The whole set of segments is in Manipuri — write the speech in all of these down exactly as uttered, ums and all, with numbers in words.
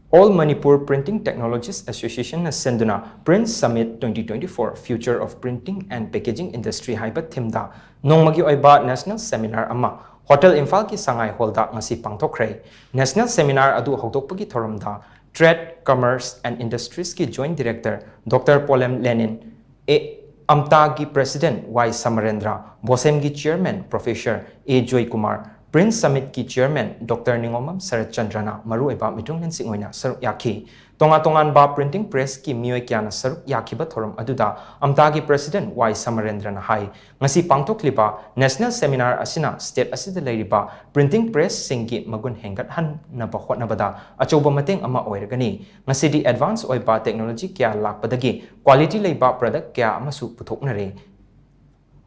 All Manipur Printing Technologists Associationꯅ ꯁꯤꯟꯗꯨꯅ Print Summit twenty twenty-four Future of Printing and Packaging Industry ꯍꯥꯏꯕ themeꯗ ꯅꯣꯡꯃꯒꯤ ꯑꯣꯏꯕ national seminar ꯑꯃ ꯍꯣꯇꯦꯜ ꯏꯝꯐꯥꯜꯒꯤ ꯁꯉꯥꯏ ꯍꯣꯜꯗ ꯉꯁꯤ ꯄꯥꯡꯊꯣꯛꯈ꯭ꯔꯦ꯫ National seminar ꯑꯗꯨ ꯍꯧꯗꯣꯛꯄꯒꯤ ꯊꯧꯔꯝꯗ Trade, Commerce and Industriesꯀꯤ Joint Director Doctor ꯄꯣꯂꯦꯝ ꯂꯦꯅꯤꯟ, A, ꯑꯝꯇꯥꯒꯤ President Y ꯁꯃꯔꯦꯟꯗ꯭ꯔ, ꯕꯣꯁꯦꯝꯒꯤ Chairman Professor A Joykumar, Print Summitꯀꯤ Chairman Doctor ꯅꯤꯉꯣꯝꯕꯝ ꯁꯔꯠꯆꯟꯗ꯭ꯔꯅ ꯃꯔꯨꯑꯣꯏꯕ ꯃꯤꯇꯨꯡꯂꯦꯟꯁꯤꯡ ꯑꯣꯏꯅ ꯁꯔꯨꯛ ꯌꯥꯈꯤ꯫ ꯇꯣꯉꯥꯟ ꯇꯣꯉꯥꯟꯕ printing pressꯀꯤ ꯃꯤꯑꯣꯏ ꯀꯌꯥꯅ ꯁꯔꯨꯛ ꯌꯥꯈꯤꯕ ꯊꯧꯔꯝ ꯑꯗꯨꯗ ꯑꯝꯇꯥꯒꯤ President ꯋꯥꯏ ꯁꯃꯔꯦꯟꯗ꯭ꯔꯅ ꯍꯥꯏ, ꯉꯁꯤ ꯄꯥꯡꯊꯣꯛꯂꯤꯕ national seminar ꯑꯁꯤꯅ state ꯑꯁꯤꯗ ꯂꯩꯔꯤꯕ printing pressꯁꯤꯡꯒꯤ ꯃꯒꯨꯟ ꯍꯦꯟꯒꯠꯍꯟꯅꯕ ꯍꯣꯠꯅꯕꯗ ꯑꯆꯧꯕ ꯃꯇꯦꯡ ꯑꯃ ꯑꯣꯏꯔꯒꯅꯤ꯫ ꯉꯁꯤꯗꯤ advance ꯑꯣꯏꯕ technology ꯀꯌꯥ ꯂꯥꯛꯄꯗꯒꯤ quality ꯂꯩꯕ product ꯀꯌꯥ ꯑꯃꯁꯨ ꯄꯨꯊꯣꯛꯅꯔꯦ꯫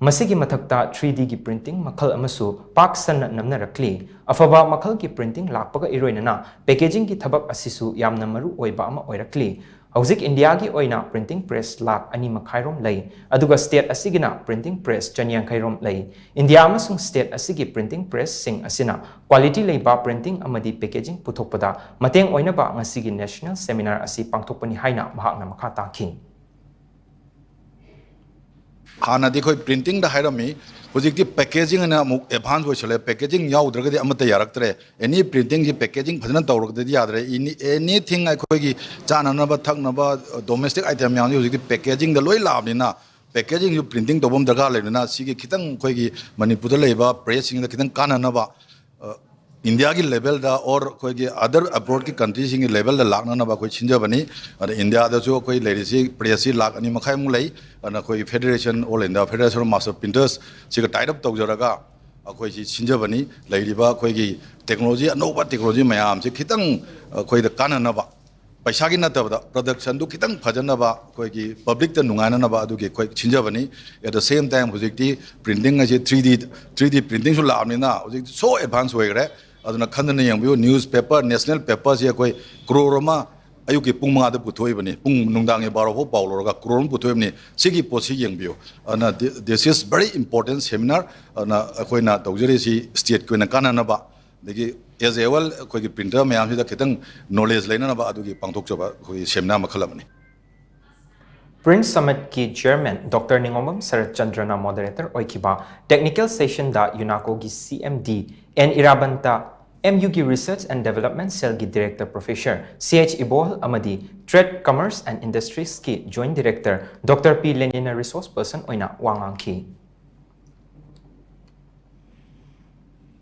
ꯃꯁꯤꯒꯤ ꯃꯊꯛꯇ three Dꯒꯤ printing ꯃꯈꯜ ꯑꯃꯁꯨ ꯄꯥꯛ ꯁꯟꯅ ꯅꯝꯅꯔꯛꯂꯤ꯫ ꯑꯐꯕ ꯃꯈꯜꯒꯤ printing ꯂꯥꯛꯄꯒ ꯏꯔꯣꯏꯅꯅ packagingꯒꯤ ꯊꯕꯛ ꯑꯁꯤꯁꯨ ꯌꯥꯝꯅ ꯃꯔꯨ ꯑꯣꯏꯕ ꯑꯃ ꯑꯣꯏꯔꯛꯂꯤ꯫ ꯍꯧꯖꯤꯛ ꯏꯟꯗꯤꯌꯥꯒꯤ ꯑꯣꯏꯅ printing press ꯂꯥꯈ ꯑꯅꯤ ꯃꯈꯥꯏꯔꯣꯝ ꯂꯩ, ꯑꯗꯨꯒ state ꯑꯁꯤꯒꯤꯅ printing press ꯆꯅꯤꯌꯥꯡꯈꯩꯔꯣꯝ ꯂꯩ꯫ ꯏꯟꯗꯤꯌꯥ ꯑꯃꯁꯨꯡ state ꯑꯁꯤꯒꯤ printing pressꯁꯤꯡ ꯑꯁꯤꯅ quality ꯂꯩꯕ printing ꯑꯃꯗꯤ packaging ꯄꯨꯊꯣꯛꯄꯗ ꯃꯇꯦꯡ ꯑꯣꯏꯅꯕ ꯉꯁꯤꯒꯤ national seminar ꯑꯁꯤ ꯄꯥꯡꯊꯣꯛꯄꯅꯤ ꯍꯥꯏꯅ ꯃꯍꯥꯛꯅ ꯃꯈꯥ ꯇꯥꯈꯤ꯫ ꯍꯥꯟꯅꯗꯤ ꯑꯩꯈꯣꯏ printingꯗ ꯍꯥꯏꯔꯝꯃꯤ, ꯍꯧꯖꯤꯛꯇꯤ packaging ꯍꯥꯏꯅ ꯑꯃꯨꯛ advance ꯑꯣꯏꯁꯜꯂꯦ꯫ Packaging ꯌꯥꯎꯗ꯭ꯔꯒꯗꯤ ꯑꯃꯠꯇ ꯌꯥꯔꯛꯇ꯭ꯔꯦ꯫ Any printingꯁꯤ packaging ꯐꯖꯅ ꯇꯧꯔꯒꯗꯤ ꯌꯥꯗ꯭ꯔꯦ꯫ Any, anything ꯑꯩꯈꯣꯏꯒꯤ ꯆꯥꯅꯅꯕ ꯊꯛꯅꯕ domestic item ꯃꯌꯥꯝꯁꯤ ꯍꯧꯖꯤꯛꯇꯤ packagingꯗ ꯂꯣꯏ ꯂꯥꯛꯑꯕꯅꯤꯅ, packagingꯁꯨ printing ꯇꯧꯕ ꯑꯃ ꯗꯔꯀꯥꯔ ꯂꯩꯕꯅꯤꯅ, ꯁꯤꯒꯤ ꯈꯤꯇꯪ ꯑꯩꯈꯣꯏꯒꯤ ꯃꯅꯤꯄꯨꯔꯗ ꯂꯩꯕ pressꯁꯤꯡꯗ ꯈꯤꯇꯪ ꯀꯥꯟꯅꯅꯕ, ꯑ, ꯏꯟꯗꯤꯌꯥꯒꯤ levelꯗ or ꯑꯩꯈꯣꯏꯒꯤ other abroadꯀꯤ countryꯁꯤꯡꯒꯤ levelꯗ ꯂꯥꯛꯅꯅꯕ ꯑꯩꯈꯣꯏ ꯁꯤꯟꯖꯕꯅꯤ꯫ ꯑꯗ ꯏꯟꯗꯤꯌꯥꯗꯁꯨ ꯑꯩꯈꯣꯏ ꯂꯩꯔꯤꯁꯤ pressꯁꯤ ꯂꯥꯈ ꯑꯅꯤ ꯃꯈꯥꯏꯃꯨꯛ ꯂꯩ꯫ ꯑꯗꯨꯅ ꯑꯩꯈꯣꯏꯒꯤ Federation, All India Federation of Master Printers ꯁꯤꯒ tie up ꯇꯧꯖꯔꯒ ꯑꯩꯈꯣꯏꯁꯤ ꯁꯤꯟꯖꯕꯅꯤ꯫ ꯂꯩꯔꯤꯕ ꯑꯩꯈꯣꯏꯒꯤ technology, ꯑꯅꯧꯕ technology ꯃꯌꯥꯝꯁꯤ ꯈꯤꯇꯪ ꯑꯩꯈꯣꯏꯗ ꯀꯥꯟꯅꯅꯕ, ꯄꯩꯁꯥꯒꯤ ꯅꯠꯇꯕꯗ productionꯗꯨ ꯈꯤꯇꯪ ꯐꯖꯅꯕ, ꯑꯩꯈꯣꯏꯒꯤ publicꯇ ꯅꯨꯡꯉꯥꯏꯅꯅꯕ ꯑꯗꯨꯒꯤ ꯑꯩꯈꯣꯏ ꯁꯤꯟꯖꯕꯅꯤ꯫ At the same time ꯍꯧꯖꯤꯛꯇꯤ printing ꯑꯁꯤ three D, three D printingꯁꯨ ꯂꯥꯛꯑꯕꯅꯤꯅ ꯍꯧꯖꯤꯛꯇꯤ so advance ꯑꯣꯏꯈ꯭ꯔꯦ꯫ ꯑꯗꯨꯅ ꯈꯟꯗꯅ ꯌꯦꯡꯕꯤꯌꯨ, newspaper, national paperꯁꯤ ꯑꯩꯈꯣꯏ crore ꯑꯃ ꯑꯌꯨꯛꯀꯤ ꯄꯨꯡ ꯃꯉꯥꯗ ꯄꯨꯊꯣꯛꯏꯕꯅꯤ, ꯄꯨꯡ ꯅꯨꯡꯗꯥꯡꯒꯤ ꯕꯥꯔꯣ ꯐꯥꯎ ꯄꯥꯎ ꯂꯧꯔꯒ crore ꯑꯃ ꯄꯨꯊꯣꯛꯏꯕꯅꯤ꯫ ꯁꯤꯒꯤ ꯄꯣꯠꯁꯤ ꯌꯦꯡꯕꯤꯌꯨ꯫ ꯑꯗꯨꯅ thi-, this is very important seminar꯫ ꯑꯗꯨꯅ ꯑꯩꯈꯣꯏꯅ ꯇꯧꯖꯔꯤꯁꯤ stateꯀꯤ ꯑꯣꯏꯅ ꯀꯥꯟꯅꯅꯕ, ꯑꯗꯒꯤ as a whole ꯑꯩꯈꯣꯏꯒꯤ ꯄ꯭ꯔꯤꯟꯇꯔ ꯃꯌꯥꯝꯁꯤꯗ ꯈꯤꯇꯪ ꯅꯣꯂꯦꯖ ꯂꯩꯅꯅꯕ ꯑꯗꯨꯒꯤ ꯄꯥꯡꯊꯣꯛꯆꯕ ꯑꯩꯈꯣꯏꯒꯤ ꯁꯦꯃꯤꯅꯥꯔ ꯃꯈꯜ ꯑꯃꯅꯤ꯫ Print Summitꯀꯤ chairman Doctor ꯅꯤꯉꯣꯝꯕꯝ ꯁꯔꯠ ꯆꯟꯗ꯭ꯔꯅ moderator ꯑꯣꯏꯈꯤꯕ technical sessionꯗ UNACOꯒꯤ CMD N ꯏꯔꯥꯕꯟꯇ, MUꯒꯤ Research and Development Cellꯒꯤ Director Professor CH ꯏꯕꯣꯜ ꯑꯃꯗꯤ Trade, Commerce and Industriesꯀꯤ Joint Director Doctor P ꯂꯦꯅꯤꯟꯅ resource person ꯑꯣꯏꯅ ꯋꯥ ꯉꯥꯡꯈꯤ꯫